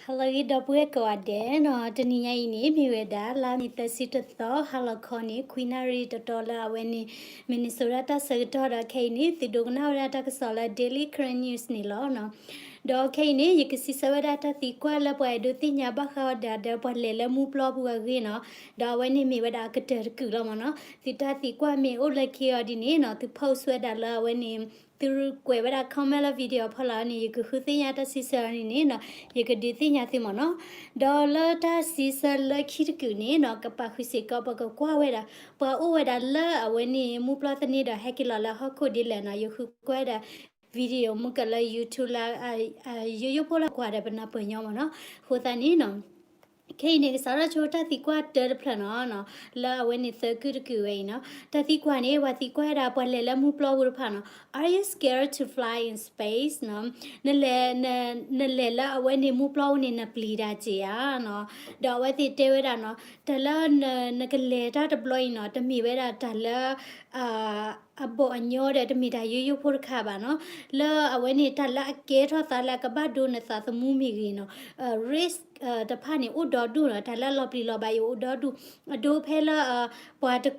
ဟါလၢအဂ့ၤ ဒီပုၢ်ဝဲၢ်ကိးဂၤဒဲးနီၤ, တနံၤညါအံၤန့ၣ် မ့ၢ်ဝဲဒၣ် လါမ့ၤသၢဆံတသီ ဟါလီၤခီန့ၣ် ခွံနၣ်ရံၣ်တတီၤလၢအဝဲန့ၣ် Minnesota တၢ်ဆၢကတီၢ်ဒီး ခဲအံၤန့ၣ် သုဒိကနၣ်ဝဲဒၣ်တၢ်ကစီၣ်လၢ Daily Karen News န့ၣ်လီၤနီၤ. ဒီးခဲအံၤန့ၣ် ယကစံးဆၢဝဲဒၣ်တၢ်သံကွၢ်လၢပှၤအဲၣ်ဒိးသ့ၣ်ညါဘၣ်ဃးဝဲဒၣ်ဒီးပှၤလဲၤလၢမူပျီပူၤအဂ့ၢ်နီၤ, ဒီးအဝဲန့ၣ်မ့ၢ်ဝဲဒၣ်အကတၢၢ်တကုာ်လီၤမ့ၢ်နီၤ. သုတၢ်သံကွၢ်မ့ၢ်အိၣ်လၢခံအီၤဒ်န့ၣ်နီၤ, သု post ဝဲဒၣ်လၢအဝဲန့ၣ် သုကွဲးဝဲဒၣ် comment လၢ video ဖီလာ်န့ၣ် ယကဃုသ့ၣ်ညါတၢ်စံးဆၢအီၤန့ၣ်နီၤ, ယကဒုးသ့ၣ်ညါသုမ့ၢ်နီၤ. ဒီးလၢတၢ်စံးဆၢလၢခံတကုာ်န့ၣ်နီၤ, ကပာ်ဃုာ်စ့ၢ်ကီး ပကကွၢ်ဝဲဒၣ် ပှၤအိၣ်ဝဲဒၣ်လၢအဝဲန့ၣ် မူပျီသန့ဒီးဟဲက့ၤလီၤလၢဟီၣ်ခိၣ်ဒ်လဲၣ်နီၤ, ယဃုကွၢ်ဝဲဒၣ် video မုၢ်ကလၢ YouTube လၢ ယိယိဖိလၢကွၢ်ဒီးပနၢ်ပၢၢ်ညီမ့ၢ်နီၤ. အဃိသတးန့ၣ်နီၤ ခဲအံၤန့ၣ် ကစးထီၣ်ဆိတၢ်သံကွၢ်တၢတဖျၢၣ်နီၤ, လၢအဝဲန့ၣ်သၢကုာ်တကုာ်ဝဲအံၤနီၤ. တၢ်သံကွၢ်န့ၣ် ပှၤသံကွၢ်ဝဲဒၣ် ပှၤလဲၤလၢမူပျီပူၤတဖၣ်နီၤ, Are you scared to fly in space? နီၤ, နလဲၤ န နလဲၤလၢအဝဲန့ၣ်မူပျီပူၤန့ၣ် နပျံၤတၢ်က့ၤဧါနီၤ. ဒီးအဝဲသ့ၣ်တဲဝဲဒၣ်နီၤ, တၢ်လၢန နကလဲၤတၢ်တဘျီအံၤနီၤ, တမ့ၢ်ဝဲဒၣ်တၢ်လၢ အဘီၣ်အညီဒီး တမ့ၢ်တၢ်ယိယိဖိတခါဘၣ်နီၤ. လၢအဝဲန့ၣ် တၢ်လၢအကဲထီၣ်သးလၢအကဘၣ်ဒိနသးသမူမ့ၢ်ဂ့ၤနီၤ, risk တဖၣ်န့ၣ် အိၣ်ဒီဒူၣ်နီၤ, တၢ်လၢအလီၤပျံၤလီၤဘၣ်အံၤ အိၣ်ဒီဒူၣ်, အဒိဖဲလၢ ပှၤ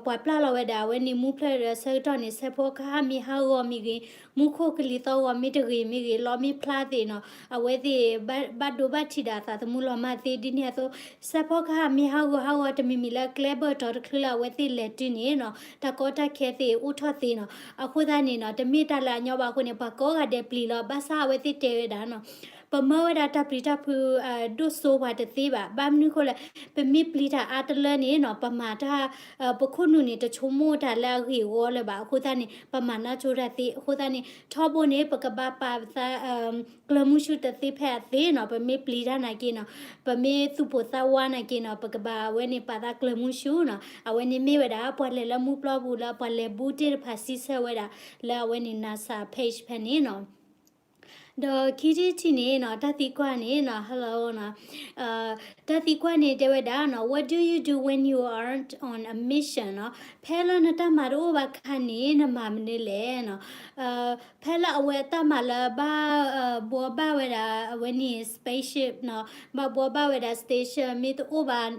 ပှၤပျၢ်လီၤဝဲဒၣ် အဝဲန့ၣ်မူဖျၢၣ်ဒီးဆၢကတီၢ်န့ၣ် စဲးဖီကဟၣ်မ့ၢ်ဟးဂီၤမ့ၢ်ဂ့ၤ, မူခိၣ်ကလံၤသီၣ်ဂီၤမ့ၢ်တဂ့ၤမ့ၢ်ဂ့ၤ, လီမ့ၢ်ဖျါသ့ၣ်နီၤ, အဝဲသ့ၣ် ဘၣ်ဒိဘၣ်ထံးဒၣ်အသးသမူလီၤမၢ်သ့ဒ်န့ၣ်အသိး, စဲးဖီကဟၣ်မ့ၢ်ဟးဂီၤဟးဂီၤ တမံၤမံၤလၢကျဲဘၢၣ်တီၤတချုးလၢအဝဲသ့ၣ်လဲၤတုၤန့ၣ်နီၤ, တၢ်ကီတၢ်ခဲသ့ၣ်အိၣ်ထီၣ်သ့နီၤ. အဃိသတးန့ၣ်နီၤ, တမ့ၢ်တၢ်လၢအညီဘၣ်အဃိန့ၣ် ပှၤကိးဂၤဒဲးပျံၤလီၤ, ဘၣ်ဆၣ်အဝဲသ့ၣ်တဲဝဲဒၣ်နီၤ, ပမၢဝဲဒၣ်တၢ်ပျံၤတၢ်ဖုး ဒိၣ်စိပှၤတသ့ဘၣ်. ဘၣ်မနုၤအဃိလဲၣ်, ပမ့ၢ်ပျံၤတၢ်အါတလၢန့ၣ်နီၤ, ပမၤတၢ် ပခိၣ်နူာ်န့ၣ် တဆိကမိၣ်တၢ်လၢအဂ့ၢ်အဂီလၢၤဘၣ်. အဃိသတးန့ၣ် ပမၤနၢၤဆိတၢ်သ့. အဃိသတးန့ၣ် ထီဘိန့ၣ် ပကဘၣ်ပာ်ပသး ကျၢၤမုဆူတသ့ဖဲအသ့နီၤ, ပမ့ၢ်ပျံၤတၢ်နာ်က့နီၤ, ပမ့ၢ်သူၣ်ပိာ်သးဝါနာ်က့နီၤ, ပကဘၣ်အဝဲန့ၣ်ပာ်သးကျၢၤမုဆူနီၤ. အဝဲန့ၣ်မ့ၢ်ဝဲဒၣ် ပှၤလဲၤလၢမူပျီပူၤလၢပှၤလဲၤဘူးတ့ၢ်တဖၣ်စံးဆၢဝဲဒၣ် လၢအဝဲန့ၣ် NASA page ဖဲန့ၣ်နီၤ. ဒီးခံထံၣ်တထံၣ်န့ၣ်နီၤ, တၢ်သံကွၢ်န့ၣ်နီၤ, hello နီၤ, တၢ်သံကွၢ်န့ၣ်တဲဝဲဒၣ်နီၤ, What do you do when you aren't on a mission? နီၤ, ဖဲလၢနတၢ်မၤတအိၣ်ဘၣ်အခါန့ၣ် နမၤမနုၤလဲၣ်နီၤ. ဖဲလၢအဝဲအတၢ်မၤလၢဘၣ် ဘှီဘၣ်ဝဲဒၣ် အဝဲန့ၣ် spaceship နီၤ, ဘၣ်ဘှီဘၣ်ဝဲဒၣ် station မ့ၢ်တအိၣ်ဘၣ်,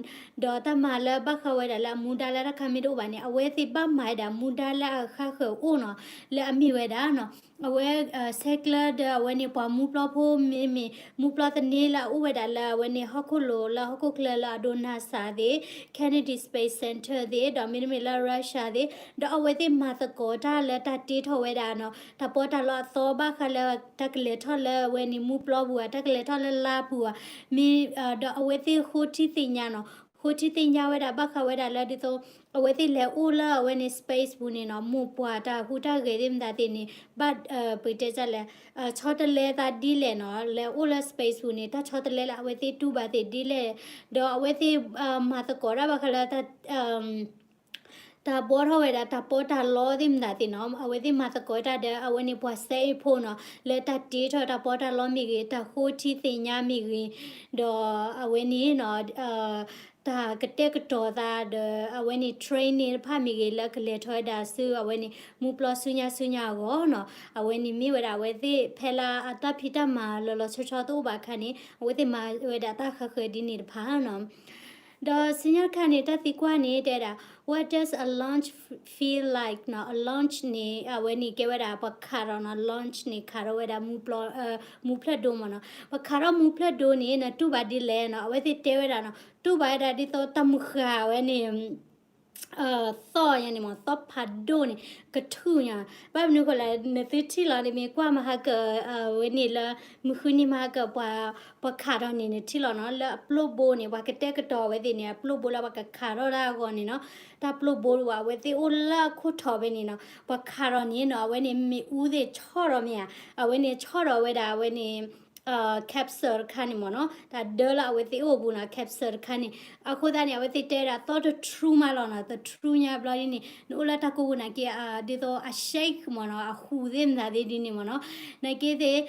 ဒီးတၢ်မၤလၢဘၣ်ဃးဝဲဒၣ်လၢအမူဒါလၢတၢ်ခါမ့ၢ်တအိၣ်ဘၣ်န့ၣ်, အဝဲသ့ၣ်ဘၣ်မၤဝဲဒၣ်မူဒါလၢအဃၣ်ဃၢၤအိၣ်နီၤ, လၢအမ့ၢ်ဝဲဒၣ်နီၤ, အဝဲ ဆဲးကျၢဒီးအဝဲန့ၣ် ပှၤမူပျီဖိ မ့မ့ၢ် မူပျီသန့လၢအအိၣ်ဝဲဒၣ်လၢအဝဲန့ၣ် ဟီၣ်ခိၣ်လိၤလၢဟီၣ်ခိၣ်ချၢလၢအဒိ NASA သ့ၣ်, Kennedy Space Center သ့ၣ်, ဒီးမ့တမ့ၢ်လၢ Russia သ့ၣ်, ဒီးအဝဲသ့ၣ်မၤသကိးတၢ်လၢတၢ်တ့ထီၣ်ဝဲဒၣ်နီၤ, တၢ်ပီးတၢ်လီအသီဘၣ်ဃးလၢ တၢ်ကလဲၤထီၣ်လၢအဝဲန့ၣ်မူပျီပူၤဧါ, တၢ်ကလဲၤထီၣ်လၢလါပူၤဧါ, မ့ၢ် ဒီးအဝဲသ့ၣ်ဃိထံသ့ၣ်ညါနီၤ, ဃိထံသ့ၣ်ညါဝဲဒၣ်ဘၣ်ဃးဝဲဒၣ်လၢဒ်သိး အဝဲသ့ၣ်လဲၤအိၣ်လၢအဝဲန့ၣ် space ပူၤန့ၣ်နီၤ, မိၢ်ပှၢ်တၢ်ဟူးတၢ်ဂဲၤသ့ၣ်မတၤသ့ၣ်န့ၣ် ဘၣ် ပတဲလဲၣ် ဆီတလဲသးဒ်လဲၣ်နီၤ, လဲၤအိၣ်လၢ space ပူၤန့ၣ် တၢ်ဆီတလဲလၢအဝဲသ့ၣ်တူၢ်ဘၣ်သ့ၣ်ဒ်လဲၣ်, ဒီးအဝဲသ့ၣ် မၤသကိးတၢ်ဘၣ်ဃးလၢတၢ် တၢ်ဘှီထီၣ်ဝဲဒၣ်တၢ်ပီးတၢ်လီသ့ၣ်မတၤသ့ၣ်နီၤ, အဝဲသ့ၣ်မၤသကိးတၢ်ဒီး အဝဲန့ၣ်ပှၤစဲအ့ၣ်ဖိနီၤ, လၢတၢ်တ့ထီၣ်တၢ်ပီးတၢ်လီမ့ၢ်ဂ့ၤ, တၢ်ဃိထံသ့ၣ်ညါမ့ၢ်ဂ့ၤ, ဒီးအဝဲန့ၣ်နီၤ, တၢ်ကတဲာ်ကတီၤသးဒီး အဝဲန့ၣ် training တဖၣ်မ့ၢ်ဂ့ၤ လၢကလဲၤထီၣ်ဝဲဒၣ်ဆူ အဝဲန့ၣ် မူပျီဆူညါဆူညါအဂီၢ်နီၤ, အဝဲန့ၣ်မ့ၢ်ဝဲဒၣ်အဝဲသ့ၣ် ဖဲလၢအတၢ်ဖံးတၢ်မၤလီၤလီၤဆီဆီတအိၣ်ဘၣ်အခါန့ၣ် အဝဲသ့ၣ်မၤဝဲဒၣ်တၢ်ဃၣ်ဃၢၤဒ်န့ၣ်တဖၣ်နီၤ. ဒီးဆူညါတခါန့ၣ် တၢ်သံကွၢ်န့ၣ် တဲဒၣ် What does a launch feel like နီၤ, a launch န့ၣ် အဝဲန့ၣ်ကဲဝဲဒၣ်ပှၤခးထီၣ်နီၤ, launch န့ၣ် ခးထီၣ်ဝဲဒၣ် မူဖျၢၣ်ဒိမ့ၢ်နီၤ, ပှၤခးထီၣ်မူဖျၢၣ်ဒိန့ၣ် နတူၢ်ဘၣ်ဒ်လဲၣ်နီၤ, အဝဲသ့ၣ်တဲဝဲဒၣ်နီၤ, တူၢ်ဘၣ်ဝဲဒၣ်ဒ်သိးတၢ်မုၢ်ဃာ်ဝဲန့ၣ် သီၣ်ညါန့ၣ်မ့ၢ် သီၣ်ဖးဒိၣ်န့ၣ် ကထုးညါ, ဘၣ်မနုၤအဃိလဲၣ် နသုထံၣ်လီၤန့ၣ် မ့ၢ်ကွၢ်မဟါကၢ် အဝဲန့ၣ်လၢ မုၢ်ဃုနံၤမဟါကၢ် ပှၤခးထီၣ်န့ၣ် နထံၣ်လီၤနီၤ, လၢအပျိၢ်ဘိန့ၣ် ပှၤကတဲာ်ကတီၤအဝဲသ့ၣ်န့ၣ် အပျိၢ်ဘိလၢပှၤကခးထီၣ်တၢ်အဂီၢ်န့ၣ်နီၤ, တၢ်ပျိၢ်ဘိဝဲ အဝဲသ့ၣ်အိၣ်လၢအခိၣ်ထံးဖဲန့ၣ်နီၤ, ပှၤခးထီၣ်န့ၣ်နီၤ အဝဲန့ၣ်မ့ၣ်အူသ့ၣ်ဆီၣ်ထီၣ်မ့ၢ်ဧါ, အဝဲန့ၣ်ဆီၣ်ထီၣ်ဝဲဒၣ်အဝဲန့ၣ် capsule တခါန့ၣ်မ့ၢ်နီၤ, တၢ်ဒၢလၢအဝဲသ့ၣ်အိၣ်အပူၤနီၤ capsule တခါန့ၣ်, အဃိသတးန့ၣ် အဝဲသ့ၣ်တဲဝဲဒၣ်သီတထြူမးလီၤနီၤ, တထြူညါဘျီဒ်န့ၣ် နအိၣ်လၢတၢ်ကိၢ်ပူၤနာ်က့ ဒ်သိးအ shake မ့ၢ်နီၤ, အဟူးသ့ၣ်မတၤသ့ၣ်ဒ်န့ၣ်မ့ၢ်နီၤ, နာ်က့သ့ၣ်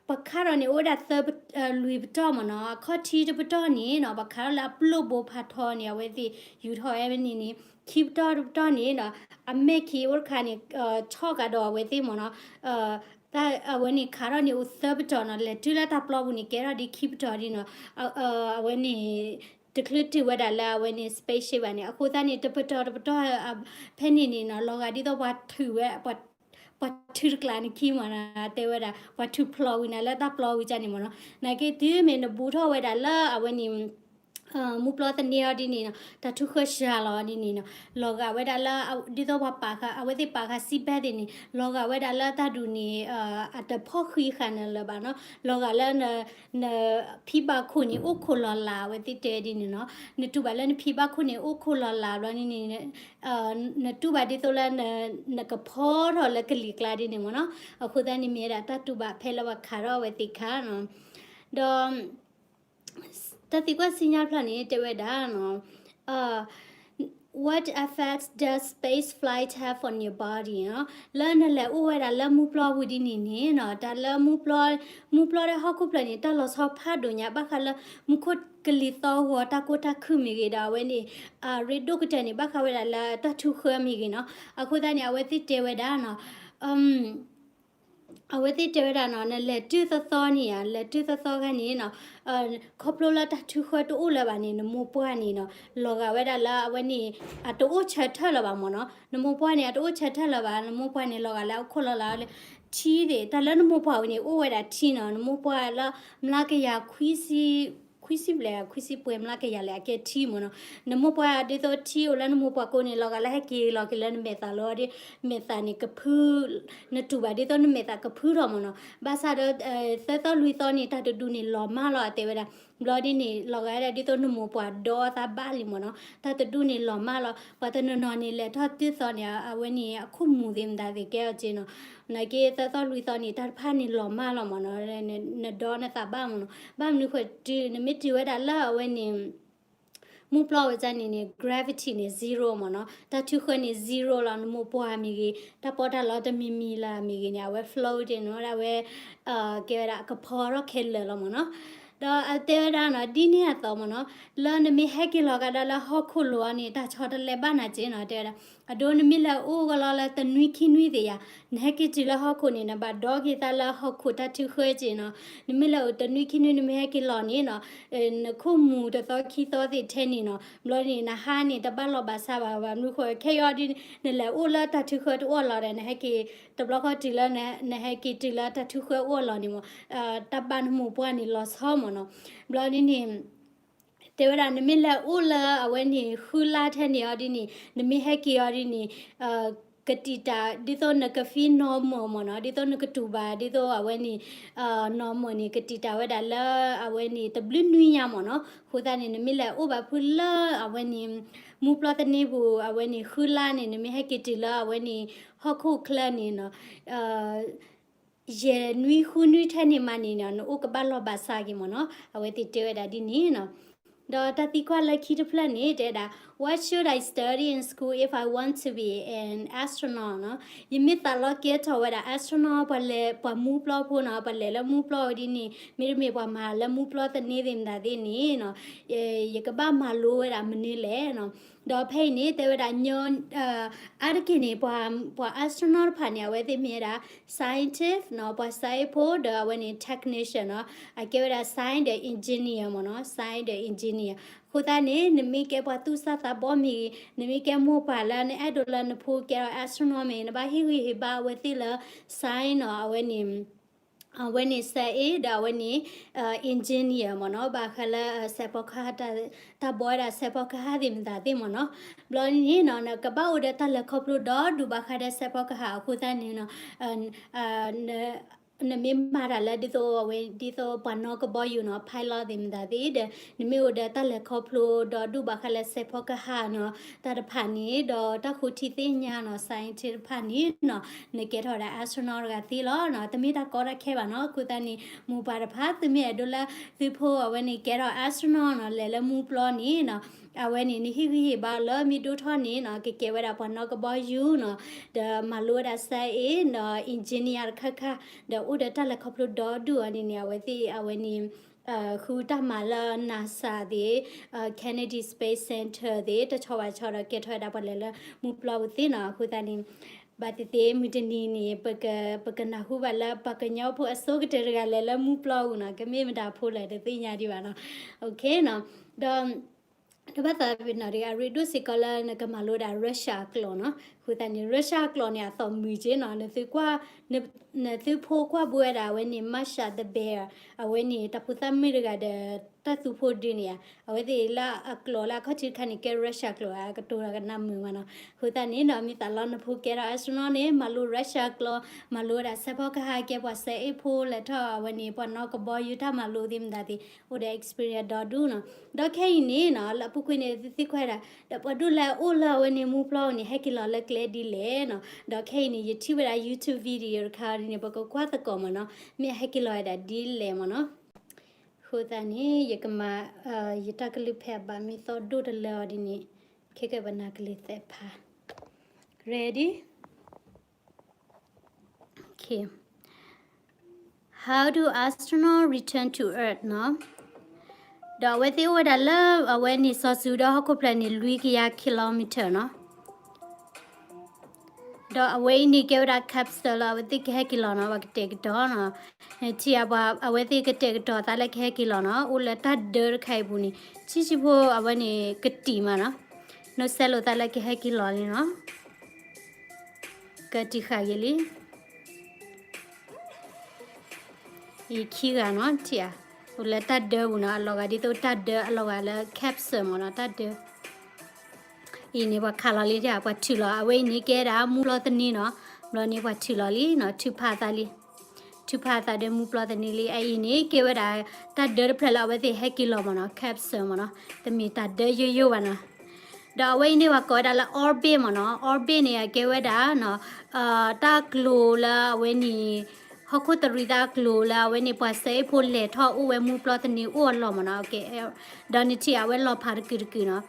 ပှၤခးထီၣ်န့ၣ် အိၣ်ဝဲဒၣ်သၢ လွံၢ်ပတီၢ်မ့ၢ်နီၤ, အခီၣ်ထံးတပတီၢ်န့ၣ်နီၤ ပှၤခးထီၣ်လၢအပျိၢ်ဘိဖးထီန့ၣ် အဝဲသ့ၣ်ယူၤထီၣ်ဝဲန့ၣ်န့ၣ်, ခံပတီၢ်တပတီၢ်န့ၣ်နီၤ အမဲၢ်ခံအိၣ်တခါန့ၣ် ဆီၣ်ကဒီးအဝဲသ့ၣ်မ့ၢ်နီၤ, အဝဲန့ၣ်ခးထီၣ်န့ၣ်အိၣ်သၢပတီၢ်နီၤ, လဲၤတုၤလၢတၢ်ပျီပူၤန့ၣ် ကဲထီၣ်ဒ်ခံပတီၢ်ဒ်နီၤ, အဝဲန့ၣ် တချုးတုၤဝဲဒၣ်လၢအဝဲန့ၣ် spaceship ဘၣ်န့ၣ်, အဃိသတးန့ၣ် တပတီၢ်တပတီၢ်ဖဲန့ၣ်န့ၣ်နီၤ, လီၤဂာ်ဒ်သိးပှၤထုးဝဲ ပှၤထုးတကျးန့ၣ်ခံမ့ၢ်နီၤ, တဲဝဲဒၣ် ပှၤထုးဖျိးဝံၤနၤလၢတၢ်ပျီဝံၤန့ၣ်မ့ၢ်နီၤ, နာ်က့တုၤမ့ၢ်နဘူးထီၣ်ဝဲဒၣ်လၢအဝဲန့ၣ် မူပျီသန့အီၤဒ်န့ၣ်နီၤ, တၢ်ထုးဃၢစှၤလီၤဒ်န့ၣ်နီၤ, လီၤဂာ်ဝဲဒၣ်လၢ ဒ်သိးပှၤပာ်ဃာ် အဝဲသ့ၣ်ပာ်ဃာ် seat belt သ့ၣ်န့ၣ် လီၤဂာ်ဝဲဒၣ်လၢတၢ်ဒူၣ်န့ၣ် အတဖီၣ်ဃံဃာ်နၤလၢၤဘၣ်နီၤ, လီၤဂာ်လၢ နဖံဘၣ်ခိၣ်န့ၣ် အိၣ်ခိးလီၤလး အဝဲသ့ၣ်တဲဒ်န့ၣ်နီၤ, နတူၢ်ဘၣ်လၢနဖံဘၣ်ခိၣ်န့ၣ် အိၣ်ခိးလီၤလးဘျီန့ၣ်န့ၣ် နတူၢ်ဘၣ်ဒ်သိးလၢ နကဖီထီၣ်လၢကလံၤကျါဒ်န့ၣ်မ့ၢ်နီၤ, အဃိသတးန့ၣ်မ့ၢ်ဝဲဒၣ်တၢ်တူၢ်ဘၣ်ဖဲလၢပှၤခးထီၣ်အဝဲသ့ၣ်ခါနီၤ, ဒီး တၢ်သံကွၢ်ဆူညါတဖျၢၣ်န့ၣ် တဲဝဲဒၣ်နီၤ, What effects does space flight have on your body? နီၤ, လၢနလဲၤအိၣ်ဝဲဒၣ်လၢမူပျီပူၤဒ်န့ၣ်န့ၣ်နီၤ, တၢ်လၢမူပျီ, မူပျီဒီးဟီၣ်ခိၣ်ဖျၢၣ်န့ၣ် တၢ်လီၤဆီဖးဒိၣ်ညါ ဘၣ်ဃးလၢမူခိၣ်ကလံၤသီဂီၤ တၢ်ကိၢ်တၢ်ခုၣ်မ့ၢ်ဂ့ၤဒီး အဝဲန့ၣ် အရ့ဒိၣ်ကတၢၢ်န့ၣ် ဘၣ်ဃးဝဲဒၣ်လၢတၢ်ထုးဃၢမ့ၢ်ဂ့ၤနီၤ, အဃိသတးန့ၣ် အဝဲသ့ၣ်တဲဝဲဒၣ်နီၤ အဝဲသ့ၣ်တဲဝဲဒၣ်နီၤ, နလဲၤတုၤသီသီန့ၣ်ဧါ, လဲၤတုၤသီသီခါန့ၣ်နီၤ, ခီဖျိလၢတၢ်ထုးဃၢတအိၣ်လၢၤဘၣ်န့ၣ် နမိၢ်ပှၢ်န့ၣ်နီၤ, လီၤဂာ်ဝဲဒၣ်လၢအဝဲန့ၣ် အတအိၣ်ဆၢထၢၣ်လၢၤဘၣ်မ့ၢ်နီၤ, နမိၢ်ပှၢ်န့ၣ် အတအိၣ်ဆၢထၢၣ်လၢၤဘၣ်, နမိၢ်ပှၢ်န့ၣ် လီၤဂာ်လၢအခိၣ်လီၤလးလၢ ထံသ့ၣ်, တၢ်လၢနမိၢ်ပှၢ်ဝဲန့ၣ် အိၣ်ဝဲဒၣ်ထံနီၤ, နမိၢ်ပှၢ်လၢ မျးကယၤ ခွံဆံဘျဲၣ် ခွံဆံပှဲၤမျးကယၤလဲၣ် အကဲထံမ့ၢ်နီၤ, နမိၢ်ပှၢ်ဒ်သိးထံအိၣ်လၢနမိၢ်ပှၢ် ကိးန့ၣ် လီၤဂာ်လၢဟဲက့ၤလီၤက့ၤလၢနမဲာ်သၣ်လီၤဒီး မဲာ်သၣ်န့ၣ်ကဖု, နတူၢ်ဘၣ်ဒ်သိးနမဲာ်သၣ်ကဖုထီၣ်မ့ၢ်နီၤ, ဘၣ်ဆၣ်ဒီး သၢသီလွံၢ်သီန့ၣ် တၢ်တဒူၣ်န့ၣ်လီၤမၢ်လီၤ အတဲဝဲဒၣ်, ဘျီဒ်န့ၣ် လီၤဂာ်ဒ်သိးနမိၢ်ပှၢ်ဒီးအသးဘၣ်လံမ့ၢ်နီၤ, တၢ်တဒူၣ်န့ၣ်လီၤမၢ်လီၤ, ပှၤတနီၤနီၤန့ၣ် လဲၤထီၣ်တၢသီန့ၣ် အဝဲန့ၣ် အခိၣ်မူၤသ့ၣ်မတၤသ့ၣ်ကဲအီၤက့နီၤ, နာ်က့သၢသီလွံၢ်သီန့ၣ် တၢ်တဖၣ်န့ၣ်လီၤမၢ်လီၤမ့ၢ်နီၤ, နဒီးနသးဘၣ်မ့ၢ်နီၤ, ဘၣ်မနုၤဃိတုၤ နမ့ၢ်တုၤဝဲဒၣ်လၢအဝဲန့ၣ် မူပျီဝဲန့ၣ်န့ၣ် gravity န့ၣ် zero မ့ၢ်နီၤ, တၢ်ထုးဃၢန့ၣ် zero လီၤ, နမိၢ်ပှၢ်မ့ၢ်ဂ့ၤ, တၢ်ပီးတၢ်လီတမံၤမံၤလၢမ့ၢ်ဂ့ၤန့ၣ် အဝဲ float န့ၣ်ဝဲဒၣ်ဝဲ ကဲဝဲဒၣ်ကဖီထီၣ်ခဲလၢာ်လီၤမ့ၢ်နီၤ, ဒီးအတဲဝဲဒၣ်နီၤ ဒ်န့ၣ်အသိးမ့ၢ်နီၤ, လၢနမ့ၢ်ဟဲက့ၤလီၤကဒါလၢဟီၣ်ခိၣ်လိၤအီၤန့ၣ် တၢ်ဆီတလဲဘၣ်နၤက့နီၤ, တဲဝဲဒၣ် အဒိနမ့ၢ်လဲၤအိၣ်ကလီလၢတနွံခံနွံသ့ၣ်ယၤ, နဟဲက့ၤတုၤလၢဟီၣ်ခိၣ်န့ၣ် နဘၣ်ဒီက့ၤသးလၢဟီၣ်ခိၣ်တၢ်ထုးဃၢက့နီၤ, နမ့ၢ်လဲၤအိၣ်တနွံခံနွံ နမ့ၢ်ဟဲက့ၤလီၤန့ၣ်နီၤ, နခိၣ်မူၤတသီခံသီသ့ၣ်ထဲန့ၣ်နီၤ, ဘျီန့ၣ် နဟါန့ၣ် တဘၣ်လီၤဘၣ်ဆါဘၣ်, ဘၣ်မနုၤဃိ ခဲအံၤဒ် နလဲၤအိၣ်လၢတၢ်ထုးဃၢတအိၣ်အလီၢ်ဒီး နဟဲက့ၤ တဘျီဃီတုၤလၢ နဟဲက့ၤတုၤလၢတၢ်ထုးဃၢအိၣ်အလီၢ်န့ၣ်မ့ၢ် တၢ်ဘၣ်နမိၢ်ပှၢ်န့ၣ်လီၤဆီမ့ၢ်နီၤ, ဘျီဒ်န့ၣ် တဲဝဲဒၣ် နမ့ၢ်လဲၤအိၣ်လၢအဝဲန့ၣ် ဃုလါထဲန့ၣ်အီၤဒ်န့ၣ် နမ့ၢ်ဟဲက့ၤအီၤဒ်န့ၣ် ကတံာ်တာ် ဒ်သိးနက feel normal မ့ၢ်နီၤ, ဒ်သိးနကတူၢ်ဘၣ် ဒ်သိးအဝဲန့ၣ် normal န့ၣ် ကတံာ်တာ်ဝဲဒၣ်လၢအဝဲန့ၣ် တဘျုးနွံညါမ့ၢ်နီၤ, အဃိသတးန့ၣ် နမ့ၢ်လဲၤအိၣ်ဘၣ်ဖုလၢအဝဲန့ၣ် မူပျီသန့ပူၤ အဝဲန့ၣ် ဃုလါန့ၣ် နမ့ၢ်ဟဲက့ၤတုၤလၢအဝဲန့ၣ် ဟီၣ်ခိၣ်ချၢန့ၣ်နီၤ ယဲၢ်နွံဃုနွံထဲန့ၣ်မးန့ၣ်နီၤ နအိၣ်ကဘၣ်လီၤဘၣ်ဆါက့ၤမ့ၢ်နီၤ, အဝဲသ့ၣ်တဲဝဲဒၣ်ဒ်န့ၣ်နီၤ. ဒီးတၢ်သံကွၢ်လၢခံတဖျၢၣ်န့ၣ် တဲဝဲဒၣ် What should I study in school if I want to be an astronaut နီၤ, ယမ့ၢ်သးလီကဲထီၣ်ဝဲဒၣ် astronaut ပှၤလဲၤ ပှၤမူပျီဖိနီၤ, ပှၤလဲၤလၢမူပျီဝဲဒ်န့ၣ် မ့တမ့ၢ်ပှၤမၤလၢမူပျီသန့သ့ၣ်မတၤသ့ၣ်န့ၣ်နီၤ, ယကဘၣ်မၤလိဝဲဒၣ်မနုၤလဲၣ်နီၤ. ဒီးဖဲအံၤန့ၣ် တဲဝဲဒၣ် ညီ အါတက့ၢ်န့ၣ် ပှၤ ပှၤ astronaut တဖၣ်န့ၣ် အဝဲသ့ၣ်မ့ၢ်ဝဲဒၣ် scientist နီၤ, ပှၤ science ဖိ ဒီးအဝဲန့ၣ် technician နီၤ, အကဲဝဲဒၣ် science ဒီး engineer မ့ၢ်နီၤ, science ဒီး engineer. အဃိသတးန့ၣ် နမ့ၢ်ကဲပှၤသူၣ်စၢ်သးဘီမ့ၢ်ဂ့ၤ, နမ့ၢ်ကဲမိၢ်ပၢ်လၢနအဲၣ်ဒိးလၢနဖိကဲထီၣ် astronaut မ့ၢ်ဂ့ၤ, နဘၣ်ဟ့ၣ်ဂံၢ်ဟ့ၣ်ဘါအဝဲသ့ၣ်လၢ science နီၤ, အဝဲန့ၣ် အဝဲန့ၣ် science ဒီးအဝဲန့ၣ် engineer မ့ၢ်နီၤ, ဘၣ်ဃးလၢ စဲးဖီကဟၣ် တၢ်ဘှီဝဲဒၣ်စဲးဖီကဟၣ်သ့ၣ်မတၤသ့ၣ်မ့ၢ်နီၤ. ဘျီန့ၣ်နီၤ နကဘၣ်အိၣ်ဒီးတၢ်လဲၤခီဖျိဒီဒူၣ်ဘၣ်ဃးဒီးစဲးဖီကဟၣ်အဃိသတးန့ၣ်နီၤ နမ့ၢ်မၤတၢ်လၢဒ်သိးအဝဲ ဒ်သိးပှၤနီၣ်ကဘီယူၤနီၤ, pilot သ့ၣ်မတၤသ့ၣ်ဒီး နမ့ၢ်အိၣ်ဒီးတၢ်လဲၤခီဖျိဒီဒူၣ်ဘၣ်ဃးလၢစဲးဖီကဟၣ်နီၤ, တၢ်တဖၣ်န့ၣ် ဒီးတၢ်ဃုထံသ့ၣ်ညါနီၤ, science တဖၣ်န့ၣ်နီၤ, နကဲထီၣ်ဝဲဒၣ် astronaut တဂၤသ့လီၤ. တမ့ၢ်တၢ်ကီတၢ်ခဲဘၣ်နီၤ. အဃိသတးန့ၣ် မိၢ်ပၢ်တဖၣ် သုမ့ၢ်အဲၣ်ဒိးလၢသုဖိအဝဲန့ၣ်ကဲထီၣ် astronaut နီၤ, လဲၤလၢမူပျီန့ၣ်နီၤ, အဝဲန့ၣ် နဟ့ၣ်ဂံၢ်ဟ့ၣ်ဘါလၢမ့ၢ်ဒိၣ်ထီၣ်န့ၣ်နီၤ, ကကဲဝဲဒၣ်ပှၤနီၣ်ကဘီယူၤနီၤ, ဒီးမၤလိဝဲဒၣ် science ဒီး engineer တခါခါ, ဒီးအိၣ်ဒီးတၢ်လဲၤခီဖျိဒီဒူၣ်အီၤန့ၣ်န့ၣ် အဝဲသ့ၣ်အဝဲန့ၣ် ဃုတၢ်မၤလၢ NASA သ့ၣ်, Kennedy Space Center သ့ၣ်, တဆီဘၣ်ဆီဒီးကဲထီၣ်ဝဲဒၣ်ပှၤလဲၤလၢမူပျီပူၤသ့ၣ်နီၤ. အဃိသတးန့ၣ် ဘၣ်သ့ၣ်သ့ၣ် မုၢ်တနံၤန့ၣ် ပက, ပကနၢ်ဟူဘၣ်လၢပှၤကညီဖိအဆိကတၢၢ်တဂၤလဲၤလၢမူပျီပူၤနီၤ, ကမ့ၢ်မတၤဖိလဲၣ်တသ့ၣ်ညါဒံးဘၣ်နီၤ. နီၤ, ဒီး တဘၣ်သးပ့ၤနီၣ်ဒီး အရ့ဒိၣ်စ့ၢ်ကီးလၢနကမၤလိဒၣ် Russia အကျိာ်နီၤ. အဃိသတးန့ၣ် Russia အကျိာ်န့ၣ် အသီၣ်မုာ်က့နီၤ, နသုကွၢ်, န, နသုဖိကွၢ်ဘိဝဲဒၣ်အဝဲန့ၣ် Masha the Bear, အဝဲန့ၣ် တၢ်ဖိသၣ်မုၣ်တဂၤဒီး တၢ်သူဖိဒုန့ၣ်ဧါ, အဝဲသ့ၣ်လၢအကျိာ်လၢအခီၣ်ထံးတခါန့ၣ် ကဲ Russia ကျိာ်ဧါ, ကတိၤတၢ်ကနၣ်မုာ်မးနီၤ. အဃိသတးန့ၣ်နီၤ မ့ၢ်သးလီနဖိကဲထီၣ် astronaut န့ၣ် မၤလိ Russia ကျိာ်, မၤလိဝဲဒၣ်စဲးဖီကဟၣ် ကဲပှၤစဲအ့ၣ်ဖိလဲၤထီၣ်အဝဲန့ၣ် ပှၤနီၢ်ကဘီယူၤတၢ်မၤလိသ့ၣ်မတၤသ့ၣ် အိၣ်ဒီး experience ဒီဒူၣ်နီၤ. ဒီးခဲအံၤန့ၣ်နီၤ လၢအပူၤကွံာ်န့ၣ် သုသံကွၢ်ဒၣ် ဒီးပှၤဒိၣ်လဲၣ်အိၣ်လၢအဝဲန့ၣ်မူပျီန့ၣ် ဟဲက့ၤလီၤလၢကျဲဒ်လဲၣ်နီၤ. ဒီးခဲအံၤန့ၣ် ယထံၣ်ဝဲဒၣ် YouTube video တခါန့ၣ် ပကကွၢ်သကိးမးနီၤ, မ့ၢ်အဟဲက့ၤလီၤဝဲဒၣ်ဒ်လဲၣ်မးနီၤ. အဃိသတးန့ၣ် ယကမၤ, ယတၢ်ကလုၢ်ဖဲအဘၣ်မ့ၢ်သီၣ်ဒိၣ်တလၢအီၤဒ်န့ၣ်, ခဲကဲပနၢ်ကလံၤသဲးဖး ready. Okay. How do astronaut return to Earth နီၤ. ဒီးအဝဲသ့ၣ်အိၣ်ဝဲဒၣ်လၢအဝဲန့ၣ်စီၤစုၤဒီးဟီၣ်ခိၣ်ဖျၢၣ်န့ၣ် လွံၢ်ကယၤ kilometer နီၤ. ဒီးအဝဲအံၤန့ၣ်ကဲဝဲဒၣ် capsule လီၤ, အဝဲသ့ၣ်ကဟဲက့ၤလီၤနီၤ, ပှၤကတဲာ်ကတီၤနီၤ. ထံၣ်အပှၤ အဝဲသ့ၣ်ကတဲာ်ကတီၤသးလၢကဟဲက့ၤလီၤနီၤ, အိၣ်လၢတၢ်ဒၢတခါအံၤပူၤန့ၣ် ဆံးဆံးဖိအဝဲန့ၣ်ကတံာ်မးနီၤ. နီၢ်စဲလိာ်သးလၢကဟဲက့ၤလီၤလံနီၤ. ကတံာ်ဃာ်ဂ့ၤလံ. အံၤခံဂၤနီၤ, ထံၣ်ဧါ, အိၣ်လၢတၢ်ဒၢပူၤနီၤ, အလီၤဂာ်ဒ်သိးတၢ်ဒၢအလီၤဂာ်လၢ capsule မးနီၤ, တၢ်ဒၢ. အံၤန့ၣ်ပှၤခးလီၤလံ, ပှၤထုးလီၤ, အဝဲအံၤန့ၣ်ကဲဒၣ်မူပျီသနံနီၤ, ဘျီန့ၣ်ပှၤထုးလီၤလံနီၤ, ထုးဖးအသးလံ. ထုးဖးအသးဒီးမူပျီသနံလံ. အအံၤန့ၣ် ကဲဝဲဒၣ်တၢ်ဒၢတဖျၢၣ်လၢအဝဲသ့ၣ်ဟဲက့ၤလီၤမးနီၤ, capsule မးနီၤ, တမ့ၢ်တၢ်ဒၢယိယိဘၣ်နီၤ. ဒီးအဝဲအံၤန့ၣ်ပှၤကိးဝဲဒၣ်လၢ orbit မးနီၤ, orbit န့ၣ် အကဲဝဲဒၣ် တၢ်ကျိၤလၢအဝဲန့ၣ် ဟီၣ်ခိၣ်တရံးသးကျိၤလၢအဝဲန့ၣ် ပှၤစဲအ့ၣ်ဖိလဲၤထီၣ်အိၣ်ဝဲမူပျီသနံအိၣ်အလီၢ်မးနီၤ. ဒီးနထံၣ်အဝဲလီၤဖးတကုာ်တကုာ်နီၤ,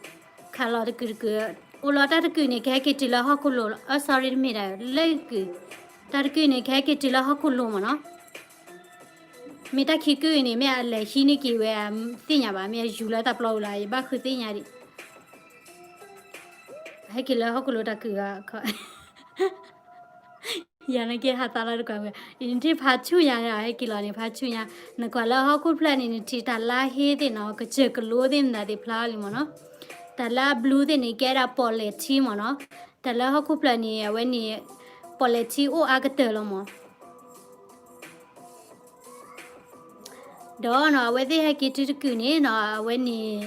ခးလီၤတကုာ်တကုာ်, အိၣ်လီၤတၢ်တကုာ်န့ၣ် ကဟဲက့ၤတုၤလၢဟီၣ်ခိၣ်လိၤ, အ sorry တမ့ၢ်ဒၣ်လၢကုာ်, တၢ်တကုာ်န့ၣ် ကဟဲက့ၤတုၤလၢဟီၣ်ခိၣ်လိၤမးနီၤ. မ့ၢ်တၢ်ခံကုာ်အံၤန့ၣ် မ့ၢ်အလဲၤဟံးန့ၢ်က့ၤဝဲ သ့ၣ်ညါဘၣ်, မ့ၢ်အယူၤလၢတၢ်ပျီပူၤလီၤ, ယဘၣ်ဃုသ့ၣ်ညါဒံး. ဟဲက့ၤလၢဟီၣ်ခိၣ်လိၤတၢ်ကုာ်ဂၤခီ, ယၤနကဲဟးသးလီၤတကွၢ်ဝဲ, နထံၣ်ဖးဆူၣ်ညါန့ၣ် ဟဲက့ၤလီၤန့ၣ် ဖးဆူၣ်ညါ, နကွၢ်လၢဟီၣ်ခိၣ်ဖျၢၣ်န့ၣ် နထံၣ်တၢ်လါဟ့သ့ၣ်နီၤ, ကစၢၢ်ကလိသ့ၣ်မတၤသ့ၣ်ဖျါလံမးနီၤ. တၢ်လၢအ blue သ့ၣ်န့ၣ် ကဲဒၣ်ပီၣ်လဲၣ်ထံမးနီၤ, တၢ်လၢဟီၣ်ခိၣ်ဖျၢၣ်န့ၣ် အဝဲန့ၣ် ပီၣ်လဲၣ်ထံအိၣ်အါကတၢၢ်လီၤမး. ဒီးနီၤ အဝဲသ့ၣ်ဟဲက့ၤတုၤတကုာ်န့ၣ်နီၤ အဝဲန့ၣ်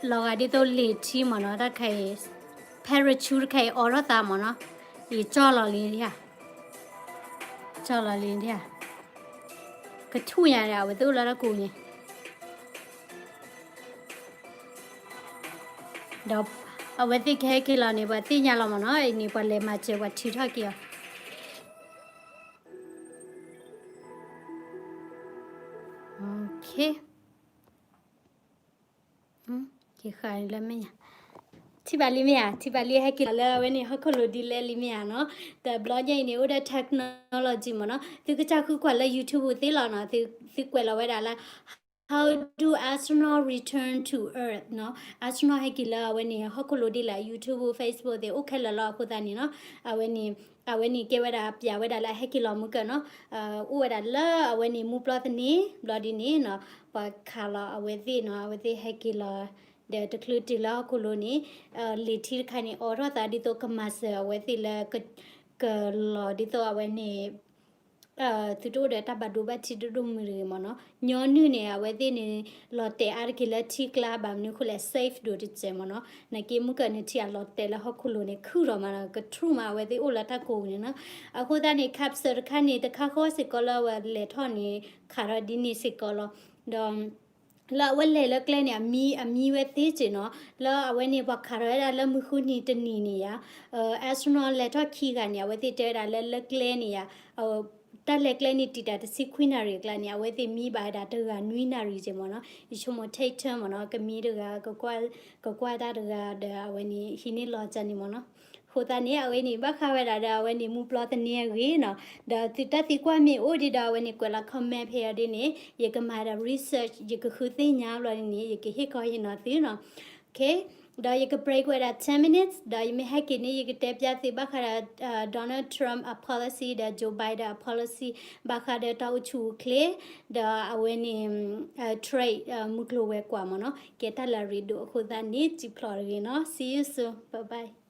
လီၤဂာ်ဒ်သိးလံာ်ထံမးနီၤ တၢ်တခါအံၤ parachute တခါအံၤ အိးထီၣ်သးမးနီၤ, အံၤကၠီလီၤလံဧါ, ကၠီလီၤလံဧါ, ကထူၣ်ညါန့ၣ် အဝဲသ့ၣ်အိၣ်လၢတၢ်ကိးန့ၣ် ဒီးအဝဲသ့ၣ်ကဟဲက့ၤလီၤန့ၣ် ပှၤသ့ၣ်ညါလီၤမးနီၤ, အံၤန့ၣ် ပှၤလဲၤမၤစၢၤ ပှၤထုးထီၣ်က့ၤအီၤ. ကဃာ်လၢမ့ၢ်ယါ, ထံၣ်ဘၣ်လံမ့ၢ်ဧါ, ထံၣ်ဘၣ်လံ ဟဲက့ၤလီၤလၢအဝဲန့ၣ် ဟီၣ်ခိၣ်လိၤဒ်လဲၣ်လံမ့ၢ်ဧါနီၤ. တဘျီညါအံၤန့ၣ် အိၣ်ဒီး technology မးနီၤ, သုကစၢ်ဃုကွၢ်လၢ YouTube သ့လီၤနီၤ, သုကွဲးလီၤဝဲဒၣ်လၢ How do astronaut return to Earth နီၤ, astronaut ဟဲက့ၤလၢအဝဲန့ၣ် ဟီၣ်ခိၣ်လိၤဒ်လဲၣ်, YouTube, Facebook သ့ၣ် အိၣ်ခဲလၢာ်လီၤ. အဃိသတးန့ၣ်နီၤ အဝဲန့ၣ် အဝဲန့ၣ်ကဲဝဲဒၣ် ပျးဝဲဒၣ်လၢအဟဲက့ၤလီၤမုၢ်ကၢၢ်နီၤ, အိၣ်ဝဲဒၣ်လၢအဝဲန့ၣ် မူပျီသန့ ဘျီဒ်န့ၣ်နီၤ, ပှၤခးလီၤအဝဲသ့ၣ်နီၤ, အဝဲသ့ၣ်ဟဲက့ၤလီၤ ဒီးတချုးတုၤလၢဟီၣ်ခိၣ်လိၤန့ၣ် လံာ်ထံတခါန့ၣ် အိးထီၣ်သးဒ်သိးကမၤစၢၤအဝဲသ့ၣ်လၢ ကလီၤဒ်သိးအဝဲန့ၣ် သုတအိၣ်ဒီးတၢ်ဘၣ်ဒိဘၣ်ထံးဒိၣ်ဒိၣ်မုၢ်မုၢ်တဂ့ၤမးနီၤ. ညီနုၢ်န့ၣ် အဝဲသ့ၣ်န့ၣ် လီၤတဲာ်အါတက့ၢ်လၢထံကျါ ဘၣ်မနုၤအဃိလဲၣ် safe ဒိၣ်တစဲးမးနီၤ. နာ်က့မုၢ်ကၢၢ်န့ၣ် ထံၣ်အလီၤတဲာ်လၢဟီၣ်ခိၣ်လိၤန့ၣ် ခုၣ်ထီၣ်မးနီၤ, ကထူၣ်မး အဝဲသ့ၣ်အိၣ်လၢတၢ်ကိးပူၤန့ၣ်နီၤ. အဃိသတးန့ၣ် capsule တခါန့ၣ် တခါဃီစ့ၢ်ကီးလၢအဝဲလဲၤထီၣ်န့ၣ် ခးထီၣ်ဒ်န့ၣ်စ့ၢ်ကီးလီၤ. ဒီး လၢအဝဲလဲၤလၢကျဲန့ၣ် အမံ, အမံဝဲသ့စ့ၢ်နီၤ, လၢအဝဲန့ၣ် ပှၤခးထီၣ်ဝဲဒၣ်လၢမုၢ်ဃုနံၤတနံၤန့ၣ်ယါ, astronaut လဲၤထီၣ်ခံဂၤန့ၣ် အဝဲသ့ၣ်တဲဝဲဒၣ်လၢ လၢကျဲန့ၣ်ယါ, တၢ်လဲၤကျဲန့ၣ်တံာ်တာ်တဆံခွံနၣ်ရံၣ်အကျါန့ၣ် အဝဲသ့ၣ်မံဘၣ်ဝဲဒၣ်တဂၤနွံနၣ်ရံၣ်က့မးနီၤ, ယဆိကမိၣ် take turn မးနီၤ, ကမံတဂၤ ကကွၢ်တၢ်တဂၤဒီး အဝဲန့ၣ် ဟံးန့ၢ်လီၤကၢ်န့ၣ်မးနီၤ. အဃိသတးန့ၣ် အဝဲန့ၣ် ဘၣ်ဃးဝဲဒၣ်ဒီး အဝဲန့ၣ် မူပျီသန့အဂ့ၢ်နီၤ, ဒီးသုတၢ်သံကွၢ်မ့ၢ်အိၣ်ဒံးဒီး အဝဲန့ၣ် ကွဲးလီၤ comment ဖဲအံၤဒ်န့ၣ် ယကမၤဒၣ် research ယကဃုသ့ၣ်ညါဘျီဒ်န့ၣ် ယကဟ့ၣ်ခီဟ့ၣ်နီၤသုနီၤ. Okay, ဒီးယက break ဝဲဒၣ် ten minutes, ဒီးယမ့ၢ်ဟဲက့ၤန့ၣ် ယကတဲပျးသုဘၣ်ဃးဒီး Donald Trump အ policy ဒီး Joe Biden အ policy ဘၣ်ဃးဒီးတၢ်အိၣ်ဆူၣ်အိၣ်ချ့, ဒီးအဝဲန့ၣ် trade မုၢ်ကျိၤဝဲၤကွာ်မ့ၢ်နီၤ, ကဲတၢ်လၢအရ့ဒိၣ်အဃိသတးန့ၣ် စံၣ်ဖျိးတဂ့ၤနီၤ. See you soon. Bye bye.